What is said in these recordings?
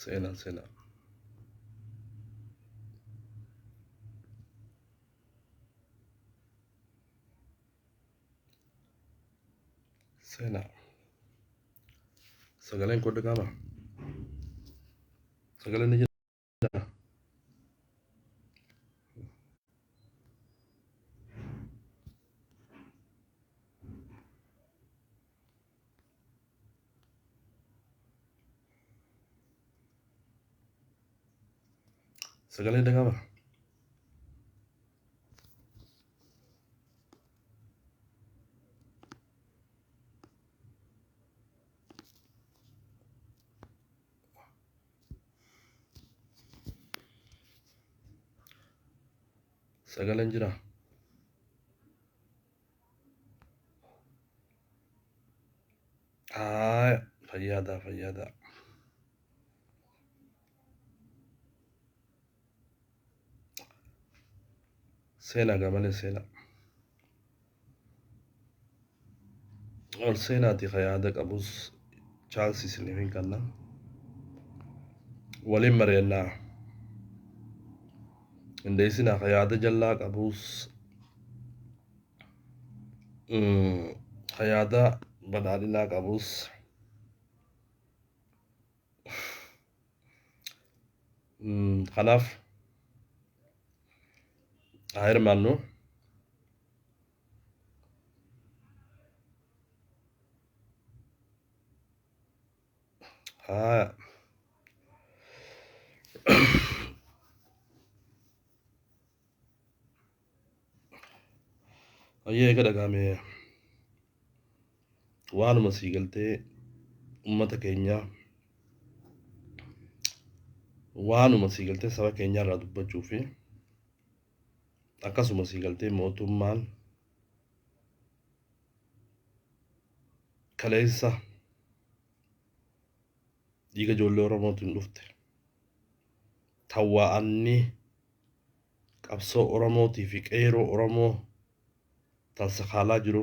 Seenaa seenaa. Seenaa. Sagaleen koo dhaga'amaa? Sagaleen ni jira? Sagaleen dhaga'amaa? Sagaleen jira? Haaya, fayyaadaa fayyaadaa. Seenaa gaa malee seenaa. Ol seenaati ka yaada qabus chaansii isiniif hin kenna. Waliin mari'annaa. Hin dheessinaa ka yaada jallaa qabus ka yaada badhaadhinaa qabus Kanaaf haa hirmaannu. Haa Hayyee eega dhaga'ame waanuma sii galtee ummata keenyaa waanuma sii galtee saba keenyaa irraa dubbachuu fi akkasuma sii galtee mootummaan kaleessa dhiiga ijoollee Oromootiin dhufte tawwaa'anni qabsoo Oromootii fi qeeroo Oromoo tan sakaalaa jiru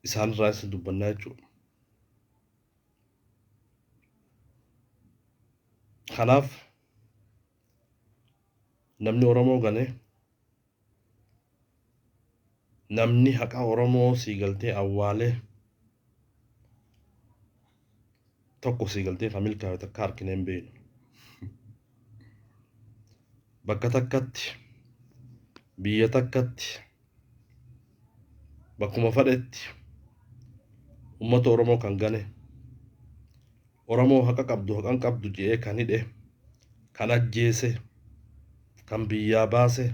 isaan irraa isa dubbannaa jechuudha. Kanaaf namni Oromoo gane namni haqa Oromoo sii galtee awwaalee tokko sii galtee kan milkaa'e takka arkinee hin beeknu. Bakka takkatti biyya takkatti bakkuma fadhetti ummata Oromoo kan gane Oromoo haqa qabdu haqan qabdu je'ee kan hidhe kan ajjeese kan biyyaa baase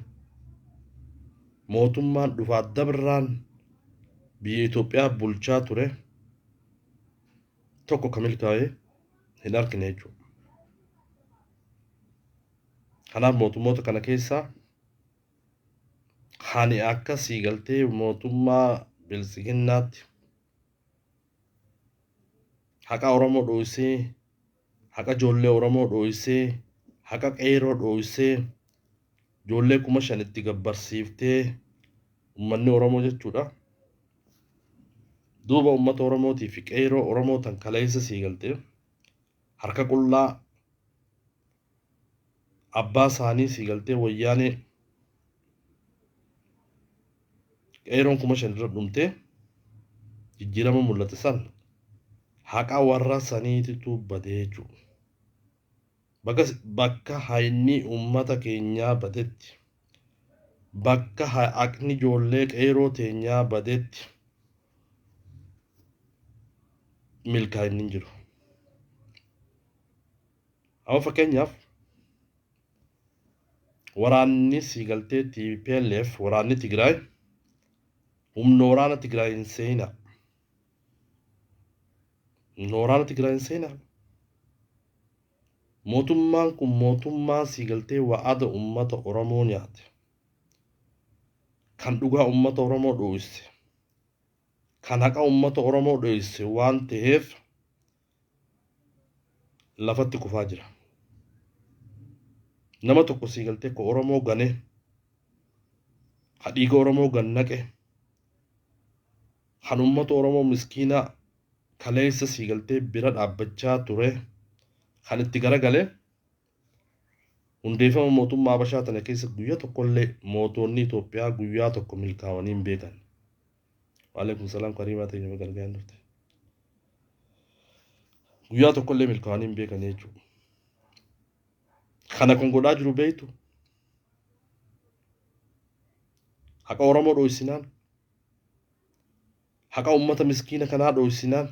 mootummaan dhufaa dabraan biyya Itoophiyaa bulchaa ture tokko ka milkaa'e hin argine jechuudha. Kanaaf mootummoota kana keessaa hani akka sii galtee mootummaa biltsiginnaatti haqa Oromoo dhooysee, haqa ijoollee Oromoo dhooysee, haqa qeeroo dhooysee, ijoollee 5000 itti gabbarsiiftee ummanni Oromoo jechuudha. Duuba ummata Oromootii fi qeeroo Oromoo tan kaleessa sii galtee harka qullaa abbaa isaanii sii galtee wayyaanee qeeroon 5000 irra dhumtee jijjiirama mul'ate san haqa warra saniititu badee jechuudha. Bakka hayni ummata keenyaa badetti, bakka haqni ijoollee qeeroo teenyaa badetti milkaa'inni hin jiru. Amma fakkeenyaaf waraanni siigaltee TPLF waraanni Tigraay humna waraana Tigraay hin seenaa. Humna waraana Tigraay hin seenaa. Mootummaan kun mootummaa siigaltee wa'ada uummata Oromoo nyaate. Kan dhugaa uummata Oromoo dho'isse. Kan haqa uummata Oromoo dho'isse waan ta'eef lafatti kufaa jira. Nama tokko sii galtee ka Oromoo gane, ka dhiiga Oromoo gannaqe, kan uummata Oromoo miskiinaa kaleessa sii galtee bira dhaabbachaa ture kan itti garagale hundeeffama mootummaa Habashaa tana keessa guyyaa tokkollee mootonni Itoophiyaa guyyaa tokko milkaa'anii hin beekan. Waalaikum salaam kariimaa ta'e baga nagaan dhufte. Guyyaa tokkollee milkaa'anii hin beekan jechuudha. Kana kan godhaa jiru beektu haqa Oromoo dhoysinaan haqa ummata miskiina kanaa dhoysinaan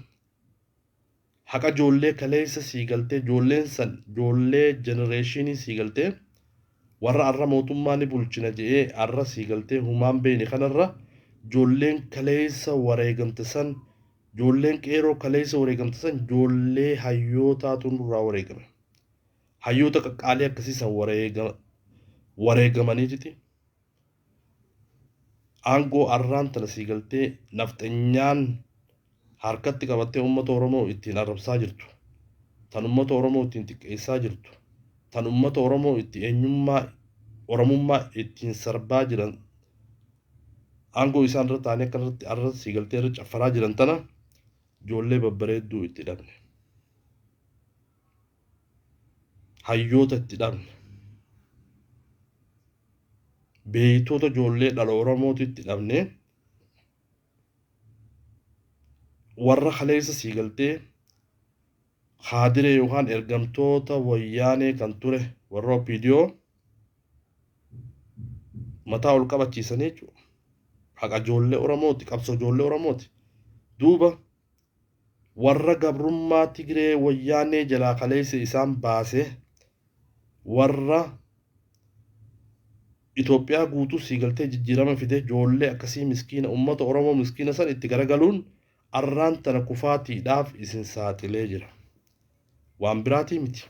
haqa ijoollee kaleessa sii galtee ijoolleen san ijoollee generation sii galtee warra arra mootummaa ni bulchina je'ee arra sii galtee humaan beeyne kanarra ijoolleen kaleessa wareegamte san ijoolleen qeeroo kaleessa wareegamte san ijoollee hayyootaatu nurraa wareegame. Hayyoota qaqqaalii akkasii san wareegamaniititi aangoo arraan tana sii galtee nafxanyaan harkatti qabattee uummata Oromoo ittiin arrabsaa jirtu, tan uummata Oromoo ittiin xiqqeessaa jirtu, tan uummata Oromoo itti eenyummaa Oromummaa ittiin sarbaa jiran aangoo isaan irra taa'anii akka irratti arra sii galtee irra caffaraa jiran tana ijoollee babbareedduu itti dhabne. Hayyoota itti dhabne. Beeytoota ijoollee dhala Oromootu itti dhabne. Warra kaleessa sii galtee kaadiree yookaan ergamtoota wayyaanee kan ture warra OPDO mataa ol qabachiisanii jechuudha. Haqa ijoollee Oromooti, qabsoo ijoollee Oromooti. Duuba warra gabrummaa Tigree wayyaanee jalaa kaleessa isaan baase warra Itoophiyaa guutuu sii galtee jijjiirama fide ijoollee akkasii miskiina uummata Oromoo miskiina san itti garagaluun arraan tana kufaatiidhaaf isin saaxilee jira. Waan biraatii miti.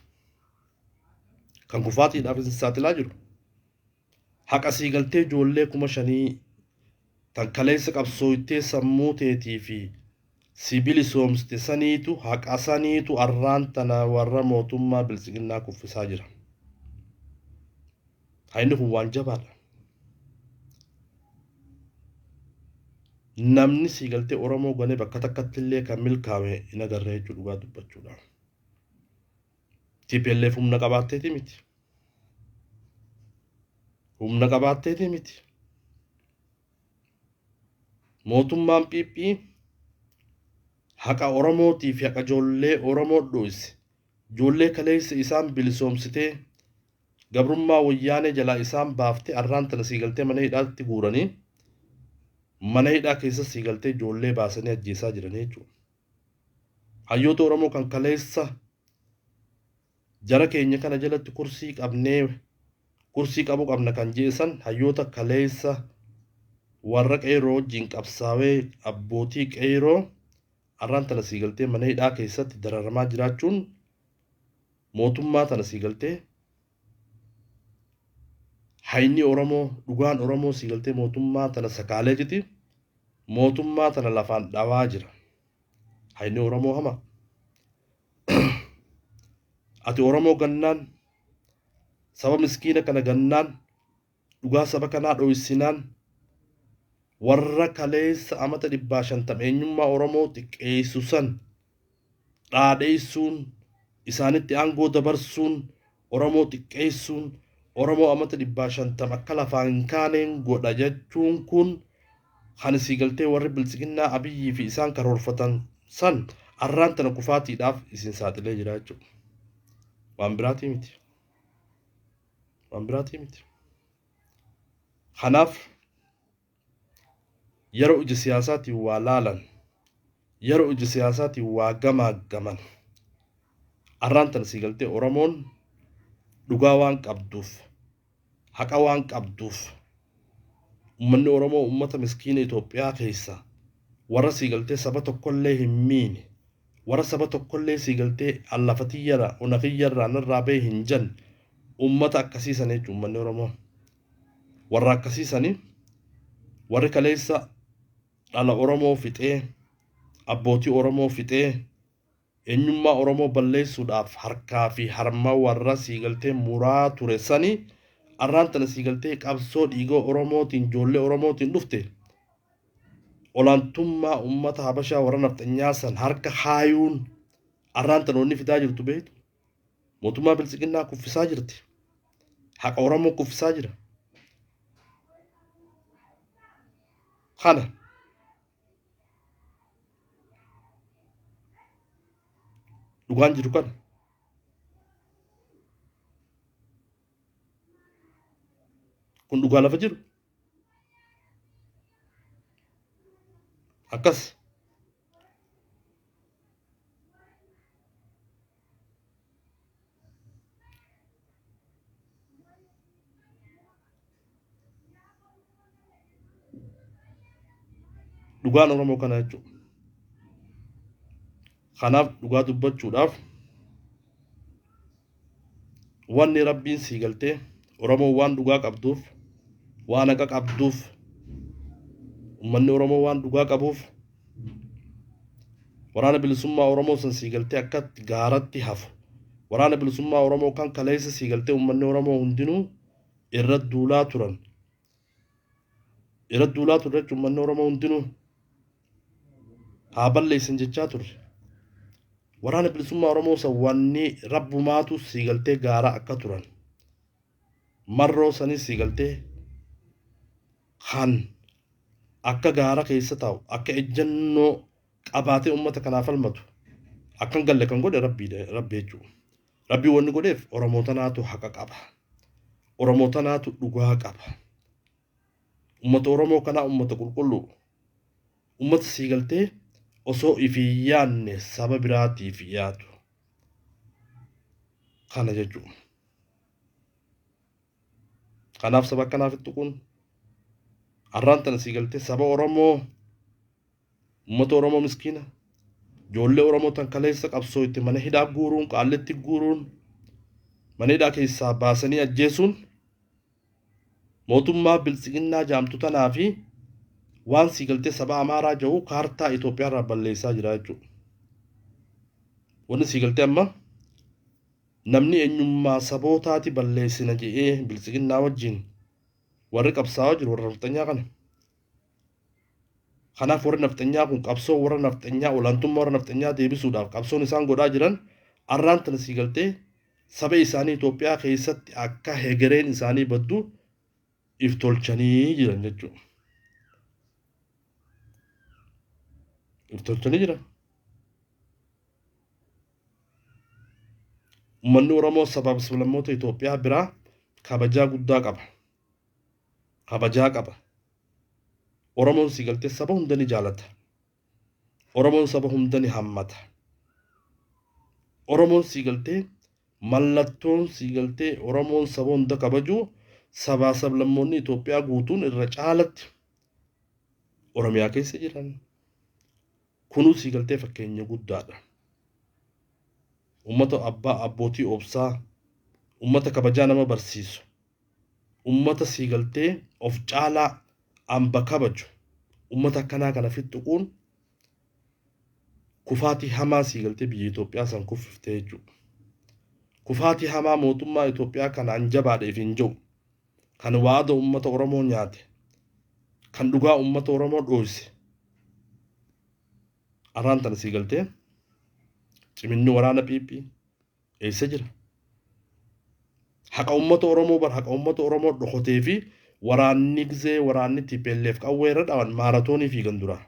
Kan kufaatiidhaaf isin saaxilaa jiru. Haqa sii galtee ijoollee 5000 tan kaleessa qabsooytee sammuu teetii fi si bilisoomsite saniitu haqa saniitu arraan tana warra mootummaa biltsiginnaa kuffisaa jira. Hayni kun waan jabaadha. Namni sii galtee Oromoo ganee bakka takkatti illee kan milkaa'e hin agarre jechuu dhugaa dubbachuudha. TPLF humna qabaatteeti miti. Humna qabaatteeti miti. Mootummaan PP haqa Oromootii fi haqa ijoollee Oromoo dho'ise. Ijoollee kaleessa isaan bilisoomsitee gabrummaa wayyaanee jalaa isaan baaftee arraan tana sii galtee mana hidhaatti guuranii mana hidhaa keessa sii galtee ijoollee baasanii ajjeesaa jiranii jechuudha. Hayyoota Oromoo kan kaleessa jara keenya kana jalatti kursii qabnee kursii qabu qabna kan jeesan hayyoota kaleessa warra qeerroo wajjin qabsaawee abbootii qeerroo arraan tana sii galtee mana hidhaa keessatti dararamaa jiraachuun mootummaa tana sii galtee hayni Oromoo dhugaan Oromoo sii galtee mootummaa tana sakaalee jirti mootummaa tana lafaan dhawaa jira. Hayni Oromoo hama. Ati Oromoo gannaan saba miskiina kana gannaan dhugaa saba kanaa dhoysinaan warra kaleessa amata 150 eenyummaa Oromoo xiqqeessu san dhaadheessuun isaanitti aangoo dabarsuun Oromoo xiqqeessuun Oromoo amata 150 akka lafaan hin kaaneen godha jechuun kun kan sii galtee warri biltsiginnaa Abiyyii fi isaan karoorfatan san arraan tana kufaatiidhaaf isin saaxilee jira jechuudha. Waan biraatii miti. Waan biraatii miti. Kanaaf yeroo ija siyaasaatiin waa laalan, yeroo ija siyaasaatiin waa gamaaggaman, arraan tana sii galtee Oromoon dhugaa waan qabduuf, haqa waan qabduuf, uummanni Oromoo uummata miskiina Itoophiyaa keessa warra sii galtee saba tokkollee hin miine, warra saba tokkollee sii galtee allafa tiyyarraa, ona kiyyarraa narraa bahee hin janne uummata akkasiisan jechuudha uummanni Oromoo. Warra akkasiisanii warri kaleessa dhala Oromoo fixee, abbootii Oromoo fixee, eenyummaa Oromoo balleessuudhaaf harkaa fi harma warra sii galtee muraa ture sanii arraan tana sii galtee qabsoo dhiiga Oromootiin ijoollee Oromootiin dhufte. Olaantummaa uummata Habashaa warra nafxanyaa san harka haayuun arraan tan wanni fidaa jirtu beektu. Mootummaa biltsiginnaa kuffisaa jirti. Haqa Oromoo kuffisaa jira. Kana dhugaan jiru kana. Kun dhugaa lafa jiru. Akkas. Dhugaan Oromoo kana jechuudha. Kanaaf dhugaa dubbachuudhaaf wanni Rabbiin sii galtee Oromoon waan dhugaa qabduuf, waan haqa qabduuf, uummanni Oromoo waan dhugaa qabuuf waraana bilisummaa Oromoo san sii galtee akka gaaratti hafu. Waraana bilisummaa Oromoo kan kaleessa sii galtee uummanni Oromoo hundinuu irra duulaa turan. Irra duulaa turre jechuun uummanni Oromoo hundinuu haa balleessan jechaa turre. Waraana bilisummaa Oromoo san wanni rabbumaatu sii galtee gaara akka turan. Marroo sanis sii galtee kan akka gaara keessa taa'u akka ejjennoo qabaatee uummata kanaaf falmatu akkan galle kan godhe rabbiidha rabbi jechuudha. Rabbii wanni godheef Oromoo tanaatu haqa qaba. Oromoo tanaatu dhugaa qaba. Uummata Oromoo kanaa uummata qulqulluu. Uummata sii galtee osoo ifii yaadne saba biraatiif yaadu. Kana jechuudha. Kanaaf saba akkanaaf tuquun arraan tana sii galtee saba Oromoo uummata Oromoo miskiina ijoollee Oromoo tan kaleessa qabsoo itti mana hidhaa guuruun qaallitti guuruun mana hidhaa keessaa baasanii ajjeesuun mootummaa biltsiginnaa jaamtu tanaa fi waan sii galtee saba Amaaraa jedhu kaartaa Itoophiyaa irraa balleessaa jira jechuudha. Wanni sii galtee amma namni eenyummaa sabootaati balleessina jedhee biltsiginnaa wajjin warri qabsaa'aa jiru warra nafxanyaa kana. Kanaaf warri nafxanyaa kun qabsoo warra nafxanyaa olaantummaa warra nafxanyaa deebisuudhaaf qabsoon isaan godhaa jiran arraan tana sii galtee saba isaanii Itoophiyaa keessatti akka hegereen isaanii baddu if tolchanii jiran jechuudha. If tolchanii jiran. Uummanni Oromoo sabaaf sablammoota Itoophiyaa biraa kabajaa guddaa qaba. Kabajaa qaba. Oromoon sii galtee saba hunda ni jaalata. Oromoon saba hunda ni hammata. Oromoon sii galtee mallattoon sii galtee Oromoon saba hunda kabaju sabaa sablammoonni Itoophiyaa guutuun irra caalatti Oromiyaa keessa jiran. Kunuu sii galtee fakkeenya guddaadha. Uummata abbaa abbootii obsaa, uummata kabajaa nama barsiisu, uummata sii galtee of caalaa amba kabaju, uummata akkanaa kana fixxuquun kufaatii hamaa sii galtee biyya Itoophiyaa san kuffiftee jechuudha. Kufaatii hamaa mootummaa Itoophiyaa kanaan jabaadheef hin jiru. Kan waada uummata Oromoo nyaate, kan dhugaa uummata Oromoo dhoyse. Arraan tana sii galtee ciminni waraana PP eessa jira? Haqa uummata Oromoo bar haqa uummata Oromoo dhokotee fi waraanni gizee waraanni TPLF qawwee irra dhawan maaratoonii fiigan dura.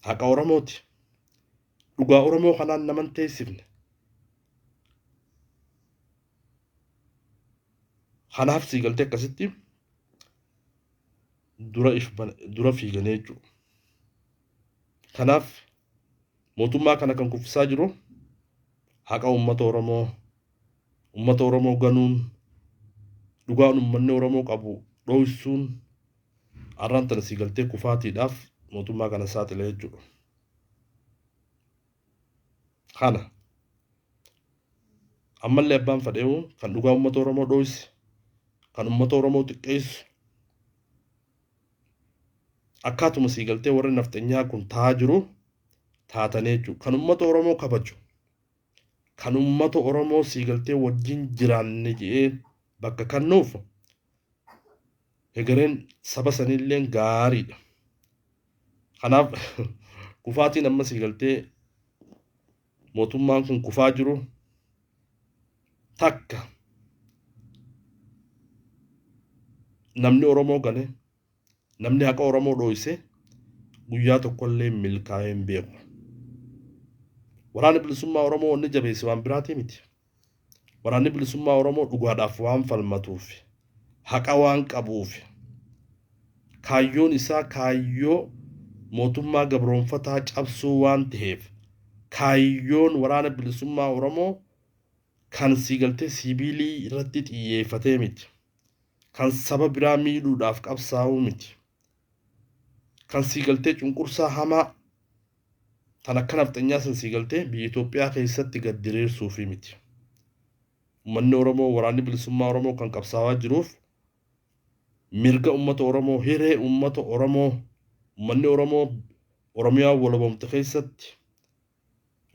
Haqa Oromooti. Dhugaa Oromoo kanaan naman teessifne. Kanaaf sii galtee akkasitti dura if dura fiiganii jechuudha. Kanaaf mootummaa kana kan kuffisaa jiru haqa uummata Oromoo uummata Oromoo ganuun dhugaan uummanni Oromoo qabu dhoysuun arraan tana sii galtee kufaatiidhaaf mootummaa kana saaxile jechuudha. Kana ammallee abbaan fadheewu kan dhugaa uummata Oromoo dhoyse kan uummata Oromoo xiqqeessu akkaatuma sii galtee warri nafxanyaa kun taa'aa jiru taatanii jechuudha. Kan uummata Oromoo kabaju kan uummata Oromoo sii galtee wajjin jiraanne jedhee bakka kennuuf hegereen saba sanillee gaariidha. Kanaaf kufaatiin amma sii galtee mootummaan kun kufaa jiru takka namni Oromoo gane, namni haqa Oromoo dhooyse guyyaa tokkollee milkaa'ee hin beeku. Waraanni bilisummaa Oromoo wanni jabeesse waan biraatii miti. Waraanni bilisummaa Oromoo dhugaadhaaf waan falmatuuf, haqa waan qabuuf, kaayyoon isaa kaayyoo mootummaa gabroonfataa cabsuu waan ta'eef, kaayyoon waraana bilisummaa Oromoo kan sii galtee siibiilii irratti xiyyeeffatee miti. Kan saba biraa miidhuudhaaf qabsaa'uu miti. Kan sii galtee cunqursaa hamaa tan akka nafxanyaa san sii galtee biyya Itoophiyaa keessatti gad diriirsuufi miti. Uummanni Oromoo, waraanni bilisummaa Oromoo kan qabsaa'aa jiruuf mirga uummata Oromoo, hiree uummata Oromoo, uummanni Oromoo Oromiyaa walabomte keessatti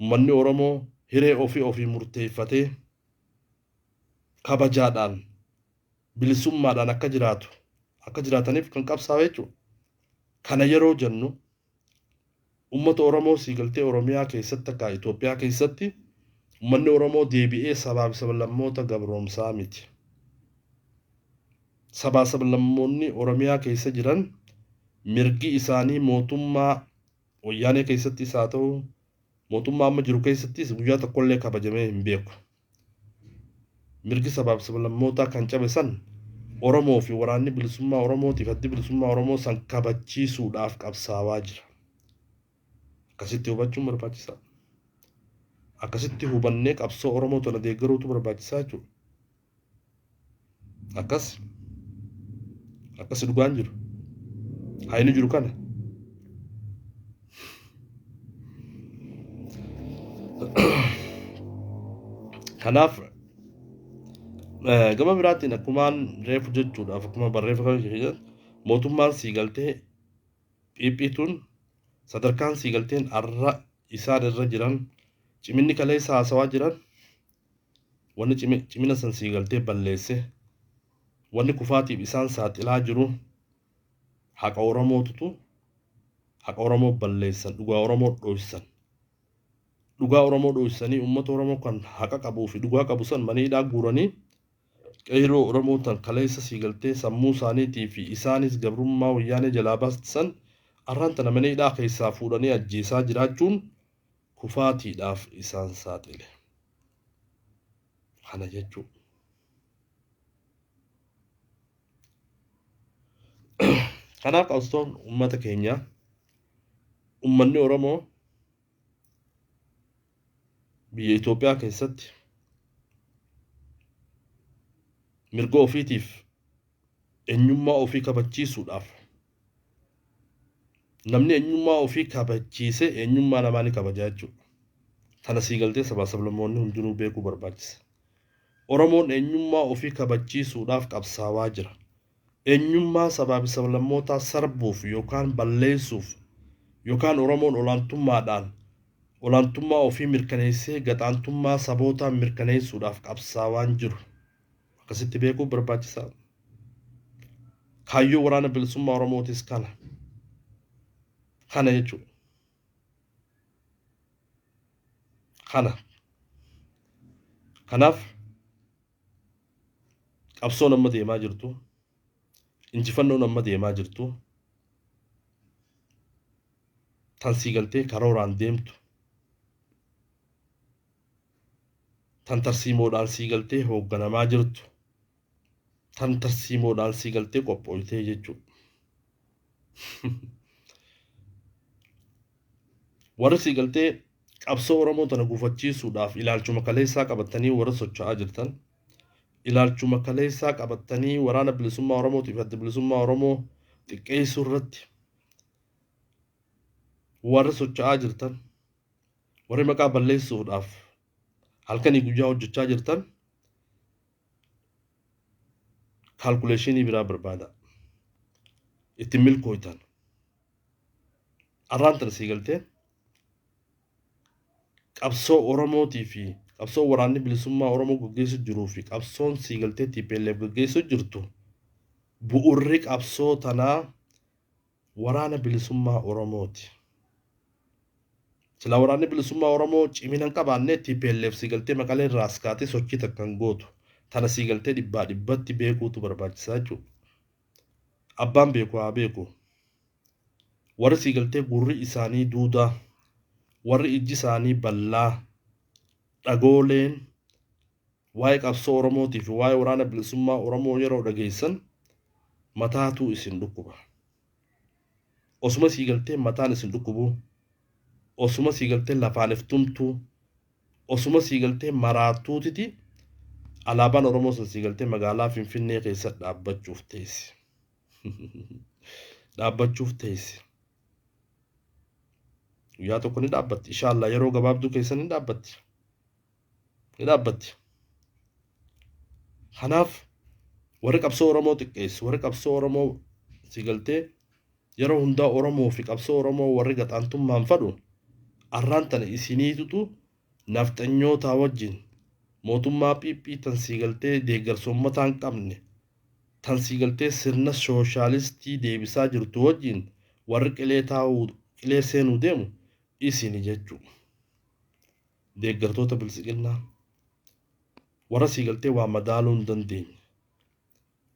uummanni Oromoo hiree ofii ofii murteeffatee kabajaadhaan bilisummaadhaan akka jiraatu, akka jiraataniif kan qabsaa'e jechuudha. Kana yeroo jennu uummata Oromoo sii galtee Oromiyaa keessatti akka Itoophiyaa keessatti uummanni Oromoo deebi'ee sabaaf sablammoota gabroomsaa miti. Sabaa sablammoonni Oromiyaa keessa jiran mirgi isaanii mootummaa wayyaanee keessattis haa ta'u mootummaa amma jiru keessattis guyyaa tokkollee kabajamee hin beeku. Mirgi sabaaf sablammootaa kan cabe san Oromoo fi waraanni bilisummaa Oromootiif addi bilisummaa Oromoo san kabachiisuudhaaf qabsaawaa jira. Akkasitti hubachuun barbaachisaa. Akkasitti hubannee qabsoo Oromoo tana deeggaruutu barbaachisaa jechuudha. Akkas akkas dhugaan jiru. Hayni jiru kana. Kanaaf gama biraatiin akkumaan reefu jechuudhaaf akkuma barreeffama mootummaan sii galtee phituun sadarkaan sii galteen arra isaan irra jiran, ciminni kaleessa haasawaa jiran, wanni cimina san sii galtee balleesse, wanni kufaatiif isaan saaxilaa jiru haqa Oromootutu haqa Oromoo balleessan, dhugaa Oromoo dhoysan. Dhugaa Oromoo dhoysanii uummata Oromoo kan haqa qabuu fi dhugaa qabu san mana hidhaa guuranii qeerroo Oromoo tan kaleessa sii galtee sammuu isaaniitii fi isaanis gabrummaa wayyaanee jalaa baasan arraan tana mana hidhaa keessaa fuudhanii ajjeesaa jiraachuun kufaatiidhaaf isaan saaxile. Kana jechuudha. Kanaaf qabsoon uummata keenyaa, uummanni Oromoo biyya Itoophiyaa keessatti mirga ofiitiif eenyummaa ofii kabachiisuudhaaf, namni eenyummaa ofii kabachiise eenyummaa namaa ni kabaja jechuudha. Tana sii galtee sabaa sablammoonni hundinuu beekuu barbaachisa. Oromoon eenyummaa ofii kabachiisuudhaaf qabsaawaa jira. Eenyummaa sabaa fi sablammootaa sarbuuf yookaan balleessuuf yookaan Oromoon olaantummaadhaan olaantummaa ofii mirkaneessee gaxaantummaa sabootaa mirkaneessuudhaaf qabsaawaan jiru. Akkasitti beekuu barbaachisaa. Kaayyoo waraana bilisummaa Oromootis kana. Kana jechuudha. Kana. Kanaaf qabsoon amma deemaa jirtu, injifannoon amma deemaa jirtu, tan sii galtee karooraan deemtu, tan tarsiimoodhaan sii galtee hoogganamaa jirtu, tan tarsiimoodhaan sii galtee qophooytee jechuudha. Warri sii galtee qabsoo Oromoo tana gufachiisuudhaaf ilaalchuma kaleessaa qabatanii warra socho'aa jirtan, ilaalchuma kaleessaa qabatanii waraana bilisummaa Oromootiif adda bilisummaa Oromoo xiqqeessuu irratti warra socho'aa jirtan, warri maqaa balleessuudhaaf halkanii guyyaa hojjechaa jirtan, kaalkuleeshinii biraa barbaada. Ittiin milkooytan. Arraan tana sii galtee qabsoo Oromootii fi qabsoo waraanni bilisummaa Oromoo gaggeessu jiruu fi qabsoon sii galtee TPLF gaggeessu jirtu, bu'urri qabsoo tanaa Waraana Bilisummaa Oromooti. Silaa waraanni bilisummaa Oromoo cimina hin qabaanne TPLF sii galtee Maqalee irraa as kaatee sochii takka hin gootu. Tana sii galtee dhibbaa dhibbatti beekuutu barbaachisaa jechuudha. Abbaan beeku haa beeku. Warri sii galtee gurri isaanii duudaa, warri ijji isaanii ballaa, dhagooleen waa'ee qabsoo Oromootii fi waa'ee waraana bilisummaa Oromoo yeroo dhageessan mataatuu isin dhukkuba. Osuma sii galtee mataan isin dhukkubu, osuma sii galtee lafaan if tumtuu, osuma sii galtee maraatuutiti alaabaan Oromoo sun sii galtee magaalaa Finfinnee keessa dhaabbachuuf teessi. Dhaabbachuuf teessi. Guyyaa tokko ni dhaabbatti. Inshallah yeroo gabaabduu keessa ni dhaabbatti. Ni dhaabbatti. Kanaaf warri qabsoo Oromoo xiqqeessu, warri qabsoo Oromoo sii galtee yeroo hundaa Oromoo fi qabsoo Oromoo warri gaxaantummaan fadhu arraan tana isiniitutu nafxanyootaa wajjin mootummaa PP tan sii galtee deeggarsa uummataa hin qabne tan sii galtee sirna sooshaalistii deebisaa jirtu wajjin warri qilee taa'uu qilee seenuu deemu isini jechuudha. Deeggartoota biltsiginnaa warra sii galtee waa madaaluu hin dandeenye,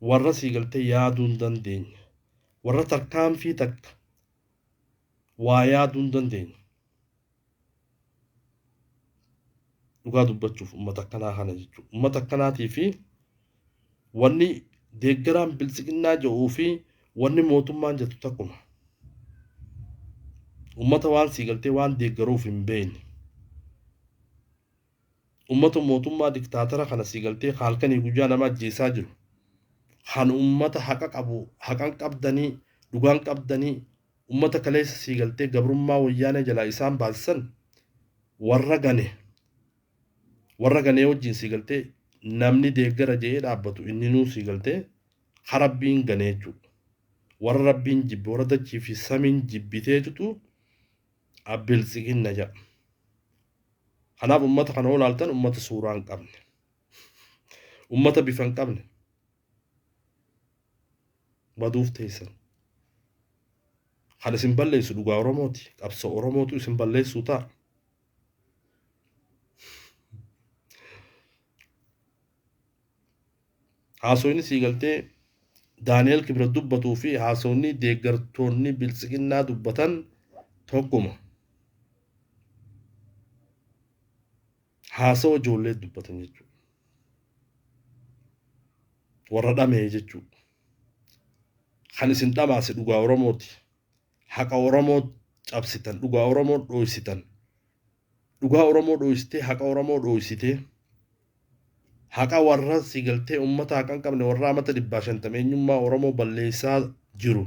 warra sii galtee yaaduu hin dandeenye, warra tarkaanfii takka waa yaaduu hin dandeenye. Dhugaa dubbachuuf uummata akkanaa kana jechuudha. Uummata akkanaatii fi wanni deeggaraan biltsiginnaa jedhuu fi wanni mootummaan jettu takkuma. Uummata waan sii galtee waan deeggaruuf hin beekne. Uummata mootummaa diktaatara kana sii galtee halkanii guyyaa nama ajjeesaa jiru. Kan uummata haqa qabu haqan qabdanii dhugaan qabdanii uummata kaleessa sii galtee gabrummaa wayyaanee jalaa isaan baasisan warra gane warra ganee wajjin sii galtee namni deeggara jedhee dhaabbatu inni nuu sii galtee harabbiin ganee jechuudha. Warra rabbiin jibbe warra dachii fi samiin jibbiteetutu biltsiginna jedha. Kanaaf uummata kana olaaltan uummata suuraa hin qabne. Uummata bifa hin qabne. Baduuf teessan. Kan isin balleessu dhugaa Oromooti. Qabsoo Oromootu isin balleessuu ta'a. Haasofni sii galtee Daani'el Kibret dubbatuu fi haasofni deeggartoonni biltsiginnaa dubbatan tokkuma. Haasawa ijoollee dubbatan jechuudha. Warra dhamee jechuudha. Kan isin dhamaase dhugaa Oromooti. Haqa Oromoo cabsitan, dhugaa Oromoo dhooysitan. Dhugaa Oromoo dhooysitee, haqa Oromoo dhooysitee, haqa warra si galtee uummata haqa hin qabne warra amata 150 eenyummaa Oromoo balleessaa jiru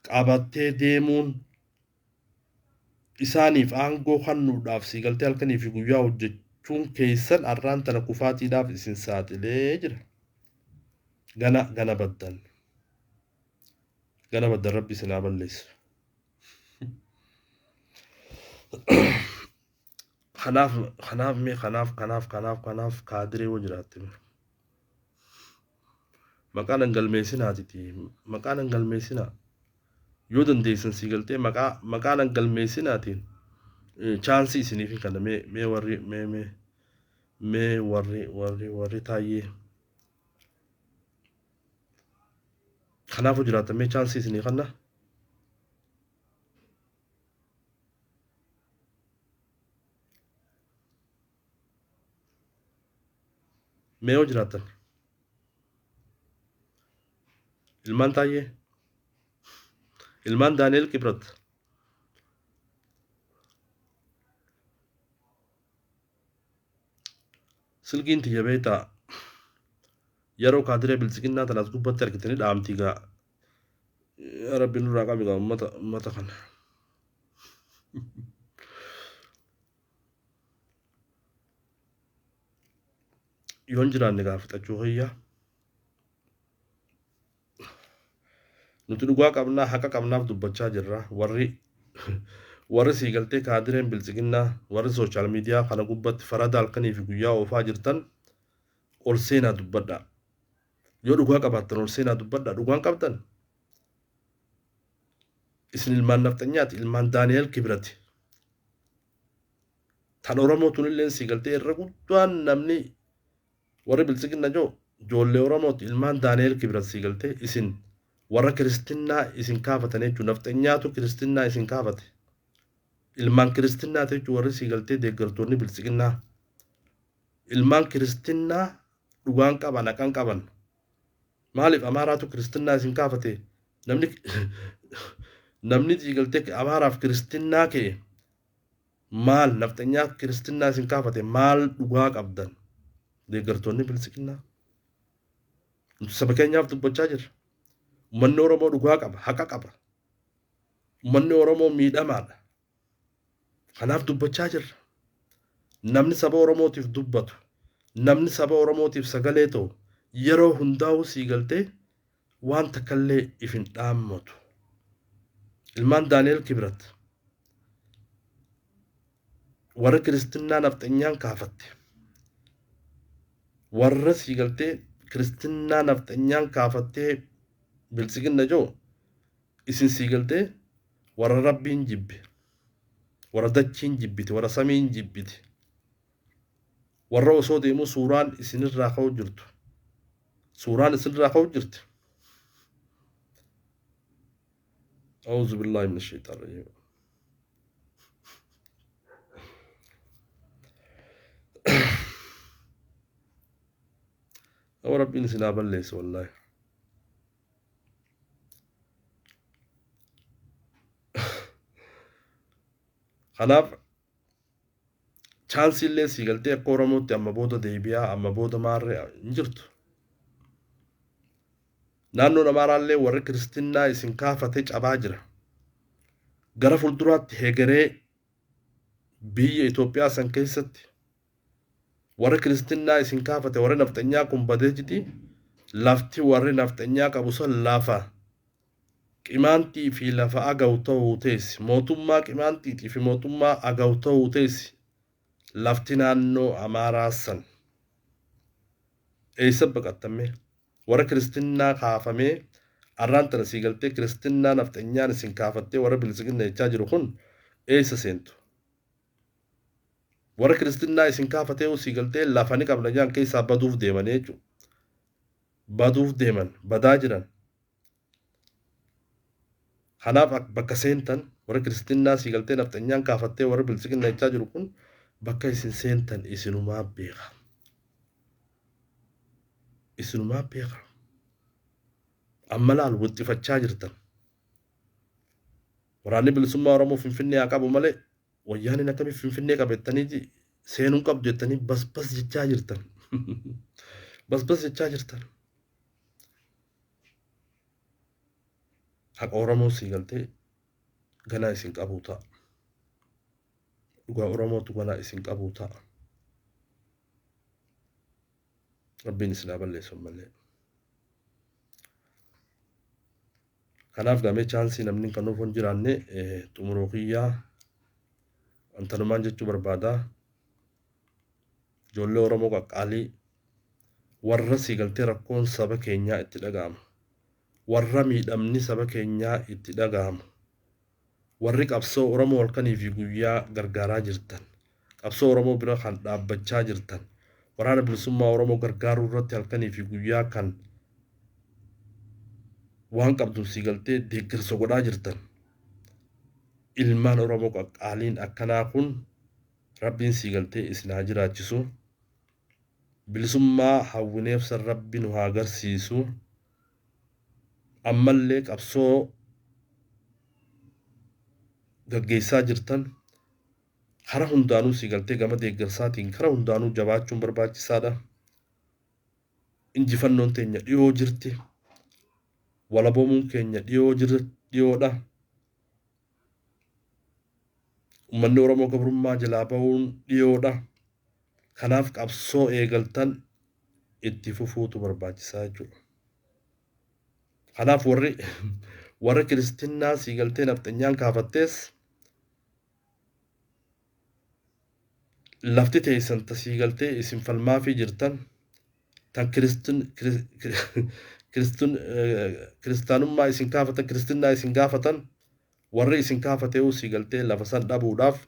qabattee deemuun isaaniif aangoo kennuudhaaf si galtee halkanii fi guyyaa hojjechuun keessan arraan tana kufaatiidhaaf isin saaxilee jira. Gana gana baddan. Gana baddan rabbi isin haa balleessu. Kanaaf kanaaf mee kanaaf kanaaf kanaaf kanaaf kaadiree yoo jiraatte mee. Maqaan hin galmeessinaatiti. Maqaan hin galmeessinaa. Yoo dandeessan sii galtee maqaa maqaan hin galmeessinaatiin chaansii isiniif hin kenna mee mee warri mee mee mee warri warri warri taayyee. Kanaafuu jiraattan mee chaansii isinii kenna. Mee yoo jiraattan. Ilmaan Taayyee. Ilmaan Daani'el Kibrat. Silkiin tiyya beektaa yeroo kaadiree biltsiginnaa tana as gubbatti argitanii dhaamti gaa. Yaa Rabbi nurraa qabi gaa ummata ummata kana. Yoon jiraanne gaa fixachuu kiyya. Nuti dhugaa qabnaa haqa qabnaaf dubbachaa jirra. Warri warri sii galtee kaadireen biltsiginnaa warri sooshaal miidiyaa kana gubbatti farada halkanii fi guyyaa oofaa jirtan ol seenaa dubbadhaa. Yoo dhugaa qabaattan ol seenaa dubbadhaa. Dhugaan qabdan. Isin ilmaan nafxanyaati, ilmaan Daani'el Kibrati. Tan Oromoo tunilleen sii galtee irra guddaan namni warri biltsiginna joo ijoollee Oromooti, ilmaan Daani'el Kibrat sii galtee isin warra kiristinnaa isin kaafatan jechuun nafxanyaatu kiristinnaa isin kaafate. Ilmaan kiristinnaati jechuun warri sii galtee deeggartoonni biltsiginnaa. Ilmaan kiristinnaa dhugaan qaban haqan qaban. Maaliif Amaaraatu kiristinnaa isin kaafate? Namni sii galtee Amaaraaf kiristinnaa ka'e maal nafxanyaa kiristinnaa isin kaafate maal dhugaa qabdan? Deeggartoonni biltsiginnaa. Nuti saba keenyaaf dubbachaa jirra. Uummanni Oromoo dhugaa qaba, haqa qaba. Uummanni Oromoo miidhamaadha. Kanaaf dubbachaa jirra. Namni saba Oromootiif dubbatu, namni saba Oromootiif sagalee ta'u yeroo hundaa'uu sii galtee waan takkallee if hin dhaammatu. Ilmaan Daani'el Kibrat warra kiristinnaa nafxanyaan kaafatte. Warra sii galtee kiristinnaa nafxanyaan kaafattee biltsiginna joo isin sii galtee warra rabbiin jibbe, warra dachiin jibbite, warra samiin jibbite, warra osoo deemuu suuraan isinirraa ka'u jirtu. Suuraan isinirraa ka'u jirti. أعوذ بالله من الشيطان الرجيم. أو ربي isin haa balleessu wallaahi. Kanaaf chance illee sii galtee akka Oromootti amma booda deebi'aa amma booda maarree hin jirtu. Naannoon Amaaraallee warri kiristinnaa isin kaafate cabaa jira. Gara fuulduraatti hegeree biyya Itoophiyaa san keessatti warri kiristinnaa isin kaafate warri nafxanyaa kun badee jiti lafti warri nafxanyaa qabu san lafa qimaantii fi lafa agaw ta'uu teessi. Mootummaa qimaantiitii fi mootummaa agaw ta'uu teessi lafti naannoo Amaaraa san. Eessa baqattamme? Warra kiristinnaa kaafamee arraan tana sii galtee kiristinnaa nafxanyaan isin kaafattee warra bilisiginna jechaa jiru kun eessa seentu? Warra kiristinnaa isin kaafatee sii galtee lafa ni qabna jaan keessaa baduuf deeman jechuudha. Baduuf deeman, badaa jiran. Kanaaf bakka seentan warra kiristinnaa sii galtee nafxanyaan kaafattee warra bilisiginna jechaa jiru kun bakka isin seentan isinumaa beeka. Isinumaa beeka. Amma laal wixxifachaa jirtan. Waraanni bilisummaa Oromoo Finfinnee haa qabu malee wayyaaniin akkamiin Finfinnee qabettanii seenuu qabdu jettanii basbas jechaa jirtan. Basbas jechaa jirtan. Haqa Oromoo sii galtee ganaa isin qabuu ta'a. Dhugaa Oromootu ganaa isin qabuu ta'a. Rabbiin isin haa balleessu malee. Kanaaf gamee chance namni kan nuuf hin jiraanne xumuroo kiyyaa antanumaan jechuu barbaada. Ijoollee Oromoo qaqqaalii warra sii galtee rakkoon saba keenyaa itti dhaga'amu. Warra miidhamni saba keenyaa itti dhaga'amu. Warri qabsoo Oromoo halkanii fi guyyaa gargaaraa jirtan. Qabsoo Oromoo bira kan dhaabbachaa jirtan. Waraana bilisummaa Oromoo gargaaruu irratti halkanii fi guyyaa kan waan qabduun sii galtee deeggarsa godhaa jirtan. Ilmaan Oromoo qaqqaaliin akkanaa kun Rabbiin sii galtee isin haa jiraachisu. Bilisummaa hawwineef san Rabbi nu haa agarsiisu. Ammallee qabsoo gaggeessaa jirtan kara hundaanuu sii galtee gama deeggarsaatiin kara hundaanuu jabaachuun barbaachisaadha. Injifannoon teenya dhiyoo jirti. Walaboomuun keenya dhiyoo jira dhiyoodha. Uummanni Oromoo gabrummaa jalaa bahuun dhiyoodha. Kanaaf qabsoo eegaltan itti fufuutu barbaachisaa jechuudha. Kanaaf warri kiristinnaa sii galtee nafxanyaan kaafattees lafti teessan ta sii galtee isin falmaafii jirtan tan kiristaanummaa isin kaafatan kiristinnaa isin gaafatan. Warri isin kaafatee'uu sii galtee lafa san dhabuudhaaf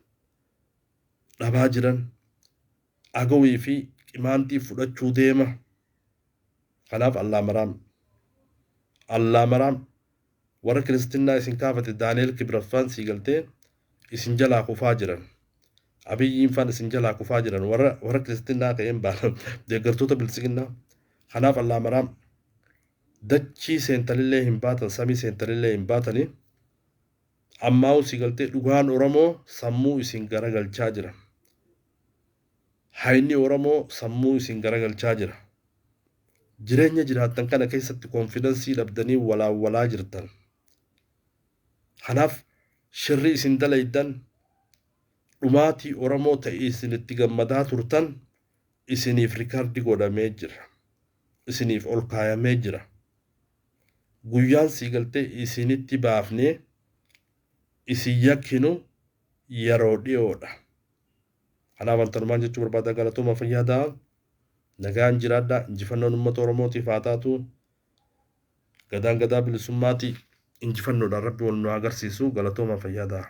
dhabaa jiran. Agawii fi Qimaantii fudhachuu deema. Kanaaf Allaamaraam. Allaamaraam. Warra kiristinnaa isin kaafate Daani'eel Kibraffaan sii galtee isin jalaa kufaa jiran. Abiyyiin faan isin jalaa kufaa jiran. Warra warra kiristinnaa ka'een baana deeggartoota biltsiginnaa. Kanaaf Allaamaraam. Dachii seentanillee hin baatan samii seentanillee hin baatanii. Ammaa'uu sii galtee dhugaan Oromoo sammuu isin garagalchaa jira. Hayni Oromoo sammuu isin garagalchaa jira. Jireenya jiraattan kana keessatti konfidansii dhabdanii walaawwalaa jirtan. Kanaaf shirri isin dalaydan dhumaatii Oromoo ta'e isin itti gammadaa turtan isiniif rikardi godhamee jira. Isiniif ol kaayamee jira. Guyyaan sii galtee isinitti baafnee isin yakkinu yeroo dhiyoodha. Kanaaf antanumaan jechuu barbaada galatooma fayyaa ta'a. Nagaan jiraadha. Injifannoon uummata Oromootiif haa taatu. Gadaan gadaa bilisummaati. Injifannoodhaan rabbi wal nu agarsiisu. Galatooma fayyaa ta'a.